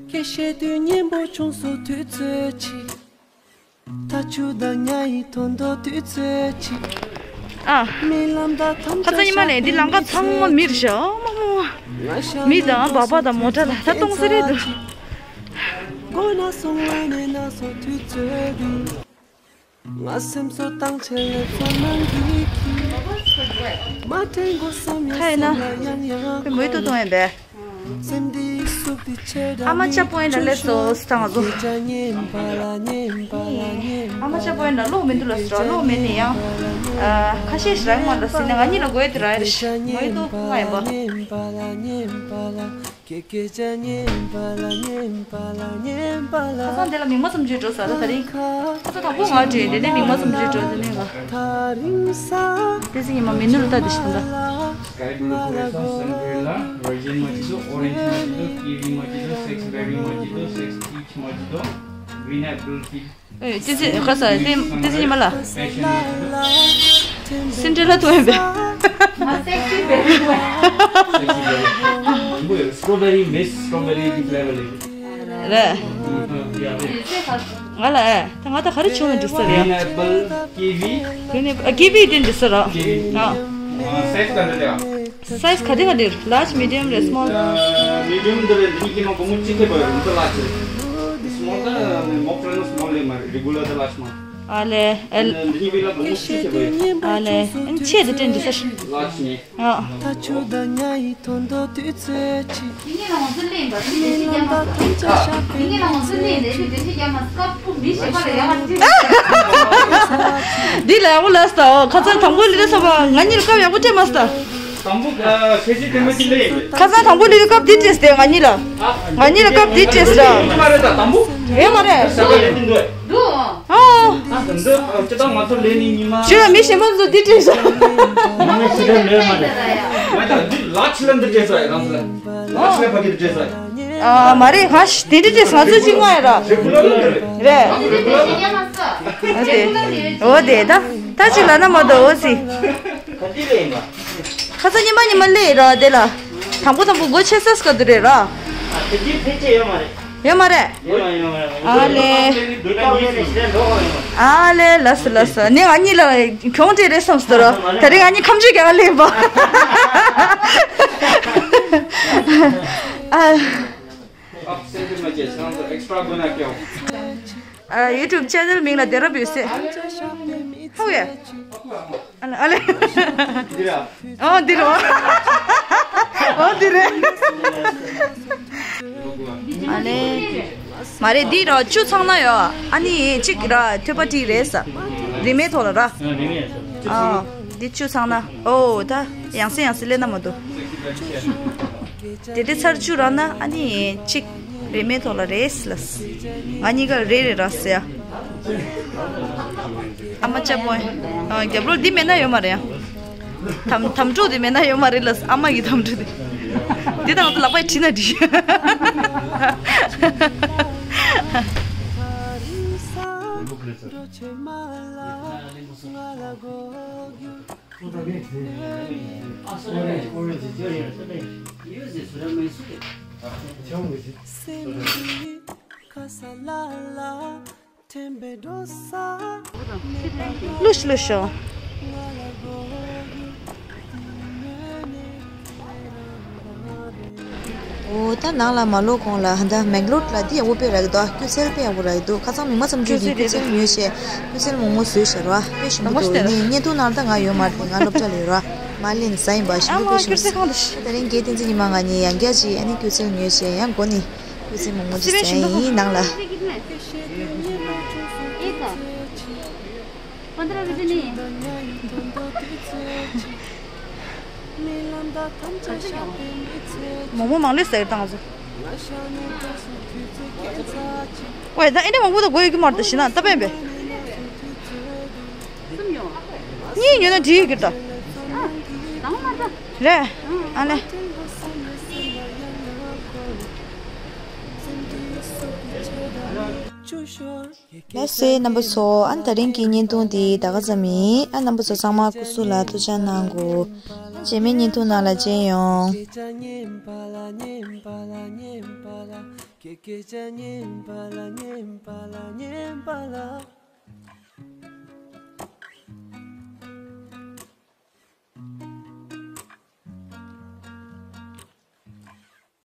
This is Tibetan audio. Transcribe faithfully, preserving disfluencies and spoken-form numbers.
སྐད་བཤད་དུས་སྙན་པོ་བྱུང་སོང་དུས་ཚོད་ཅིག་ད་ཆུ་དང་ཉ་ཡི་དོན་དུ་དུས་ཚོད་ཅིག་ཨ། རྨི་ལམ་དང་དམ་ཁ་ཚ་ཉི་མ་ནས་འདི་ལམ་ཁ་ཚང་མ་མི་རེད་ཤག་ཨ་མ་མ། མི་དང་སྦག་སྦག་དང་མོ་ཊ་དང་ད་གཏོང་ས་རེད་འདུག་མགོ་ན་སོང་བ་ནས་ན་སོང་དུས་ཚོད་འདུག་ང་སེམས་གསོ་བཏང་ཆེད་ལེབ་སོ་ནང་གི་ཁྱི། མ་དྲན་དགོས་བསམ་ཡང་ཁ་ཡིན་ན། སེམས་ལ་ཡང་ཡང་པའི་མོའི་ཏོ་གཏོང་ཡིན་པས། སེམས་འདི་སུབ་སྟེ་ཆེ་དྲགས་ཨ་མ་ལྕགས་པོ་ཡིན་ན་སླེབས་སོ་སི་ཐང་ང་ཚོ། ཨ་མ་ལྕགས་པོ་ཡིན་ན་གློག་མི་འདུག་ལ་སི་ར་གློག་མེད་ནི་ཡང་། ཁ་ཤས་ཤིག་རང་མ་ལ་སི་ནི་ང་གཉིས་ལ་དགོས་ཡ་དེ་ར་ཡ་རེ་ཤི་མོའི་ཏོ་ང་ཡིན་པ། ཁ་སང་དེ་ལ་མིག་མ་ཙམ་བརྗོད་འགྲོ་ས་ད་ད་རིང་། ཁ་སང་དང་པོ་ང་བྲོས་དེ་ནས་མིག་མ་ཙམ་བརྗོད་འགྲོ་དེ་ནས་ང་། དེ་ཚེ་ཉི་མ་མི་ནུར་ལྟ་དེ་ཤི་ད། Sky blue, Crimson, Cinderella, Virgin Mojito, Orange Mojito, Kiwi Mojito, Sex Berry Mojito, Sex Peach Mojito, Green Apple Tea, ཨེ། ཏི་ཙི་ག་ས་ལེ་ཏི་ཙི་ཉི་མ་ལ། སིན་ཌི་རེ་ལ་ཐུག་ཡིན་པས། Strawberry, miss strawberry flavor. རེད། ང་ལ་ཨེ། ད་ང་ད་ག་རེ་བྱུང་ན་འགྲིག་ས་རེད། Green apple, kiwi. Green apple, ཨ། ཀི་ཝི་དེ་འགྲིག་ས་རེད། Kiwi. ཨ། Size ག་འདྲ་རེད། Size ག་དེ་ག་འདྲ་རེད། Large, medium རེད། Small. Medium འདི་རེད། འདི་གཉིས་ཀྱི་ནང་སྒོར་མོ་གཅིག་ཁེ་པ་ཡོད། འདི་large རེད། Small ད་མོ་ཕྲན་ན་small ལས་མ་རེད། Regular ད་large མ། ཨ་ལེ། ཨ་ལེ། འདི་གཉིས་པའི་ལ་སྒོར་མོ་གཅིག་ཁེ་པ་ཡོད། ཨ་ལེ། ཨ་ནི་ཆེ་དེ་དྲན་འདི་ས། Large ནས། ཨ། ད་ཆུ་དང་ཉ་ཡི་དོན་དུ་དུས་ཚོད་ཅིག་འདི་ཉིད་ལ་ང་ཚོ་ལེན་པ་འདི་འདི་ཞིག་རྒྱ་མ་ས། འདི་ཉིད་ལ་ང་ཚོ་ལེན་ནས་འདི་འདི་ཞིག་རྒྱ་མ་ས། ཀ་ཕུ་མི་ཞིག་པ་ལ་ཡ་ང་འདི། འདི་ལ་ཡག་པོ་ལ་སྟ། ཁ་སང་དང་པོ་ལི་རེ་ས་བ་ང་གཉིས་ལ་སྐབས་ཡག་པོ་སྤྲད་མ་སྟ། དང་པོ་ཁ་ཤས་ཅིག་དེ་མ་ཅིག་ལེན། ཁ་སང་དང་པོ་ལི་རེ་སྐབས་འདི་སྤྲད་སྟེ་ང་གཉིས་ལ། ང་གཉིས་ལ་སྐབས་འདི་སྤྲད་སྟ། མ་རེད་ད་དང་པོ། ཡོད་མ་རེད། ས་བ་ལེན་འདི་འདུག་ཨ། ཨ་འདི་ཅི་ད་ང་ཚོ་ལེན་ནི་ཉི་མ། ཇོ་མི་ཞིམ་པོ་ཚོ་འདི་སྤྲད་ས། ཉི་མ་ཞིག་ལེན་མ་རེད། ང་ད་འདི་ལ་ཆི་ལ་འདི་སྤྲད་ས་ཡ་རང་ཚོ་ལ། ལ་ཆི་ལ་ཕ་གི་འདི་སྤྲད་ས་ཡ། ཨ་མ་རེད། ང་ཞིག་དེ་འདྲ་ཅིག་ང་ཚོ་གཅིག་མ་ཡ་ར། རེད་ཁུ་ལ་ལ་རེད། རེད། ཨ་དེ། འོ་དེ་ད། ད་ཅིག་ལ་ན་མ་དོ་འོ་སི། ག་དུས་ལེན་པ། ཁ་ས་ཉི་མ་ཉི་མ་ལེ་ར་དེ་ལ། དང་པོ་དང་པོ་སྒོ་ཕྱེ་ས་སྐབས་དུ་རེད་ར། ཨ་དེ་དུས་ཕལ་ཆེར་ཡོད་མ་རེད། ཡོད་མ་རེད། ཡོད་མ་ཡོད་མ་རེད། ཨ་ལེ། ཨ་ལེ་ལ་སི་ལ་སི་ནི་ང་གཉིས་ལ་གྱོང་དེ་རེད་བསམ་སོ་ར། ད་རེས་ང་གཉིས་ཁམ་ཆུ་རྒྱག་ལེན་པ། ཨ། ཨ་སེམས་ཁྲལ་མ་བྱེད། ཁྱེད་རང་ཚོ་ཨེག་སི་ཊྲ་དགོས་ན་སྐྱོ། ཨ་ཡུ་ཊུབ་ཅེ་ནལ་མིང་ལ་བདེ་རབ་ཡོད་སེ། ཧ་ཝེ། ཨ་ལེ། ཨ་ལེ། འདི་ར། ཨོ་འདི་ར། ཨོ་འདི་རེད། ཨ་ལེ། མ་རེད་འདི་ར་བཅུ་ཚང་ན་ཡོད། ཨ་ནི་གཅིག་ར་ཐོད་པ་བྲིས་རེད་ས། རིན་མེད་ཐོག་ལ་ར། ཨ་འདི་བཅུ་ཚང་ན། ཨོ་ད་ཡང་སེ་ཡང་སེ་ལེན་ན་མ་འདུག་དེ་དེ་ཚར་བཅུ་རག་ན་ཨ་ནི་གཅིག་རིན་མེད་ཐོག་ལ་རེད་ལ། ང་གཉིས་ཀ་རེ་རེ་རག་ཟེར་ཡ། ཨ་མ་ལྕགས་པོ། ཨ་རྒྱབ་ལོགས་འདི་མེད་ན་ཡོད་མ་རེད་ཡ། དམ་དམ་ཕྲུག་འདི་མེད་ན་ཡོད་མ་རེད་ལ། ཨ་མ་གི་དམ་ཕྲུག་འདི། འདི་དང་ལག་པས་བྲིས་ན་འགྲིག་ལུས་ལུས་ཤོག་འོ་ད་ནང་ལ་མ་ལོག་གོང་ལ་ཧ་ད་མེག་ལོད་ལ་འདི་ཡག་པོ་དཔེ་རག་གི་འདུག་སྐྱུ་སེལ་དཔེ་ཡག་པོ་རག་གི་འདུག་ཁ་སང་མིག་མ་ཙམ་བརྗོད་དེ་སྐྱུ་སེལ་ཉོས་བྱས་སྐྱུ་སེལ་མོག་མོག་བཟོས་བྱས་ར། དཔེ་ཞིམ་པོ་འདུག་ནས་བརྙན་ཐུང་ནང་ལ་ད་ང་ཡོད་མ་རེད། ང་སློབ་གྲྭ་ལ་ཡོད་ར། མ་ལེན་ཟ་ཡིན་པ་ཞིམ་པོ་དཔེ་ཞིམ་པོ་ཟ། ད་རིང་རྒྱལ་བསྟན་འཛིན་ཉི་མ་ང་གཉིས་ཡང་བསྐྱར་ཅིག་ཨ་ནི་སྐྱུ་སེལ་ཉོས་བྱས་ཡང་སྒོ་ནས་སྐྱུ་སེལ་མོག་མོག་ཅིག་ཟ་ཡིན་ནང་ལ། མོག་མོག་མང་ལོས་ཟ་གི་བཏང་ཚོ། ཝེ་ད་ཨེ་འདྲ་མང་པོ་ད་དགོས་ཡོད་ཀྱི་མ་རེད་ད་ཞེ་ན་ད་པན་པས། གཉིས་ཉོས་ན་འགྲིག་གི་ད། རེད། ཨ་ལེ། ལགས་སེ་རྣམ་པ་ཚོ། ཨ་ནི་ད་རིང་གི་བརྙན་ཐུང་འདི་ད་ག་ཙམ་ཡིན། ཨ་རྣམ་པ་ཚོ་ཚང་མ་སྐུ་གཟུགས་ལ་ཐུགས་ཅག་གནང་དགོས། ཨ་ རྗེས་མའི་བརྙན་ཐུང་ནང་ལ་མཇལ་ཡོང་།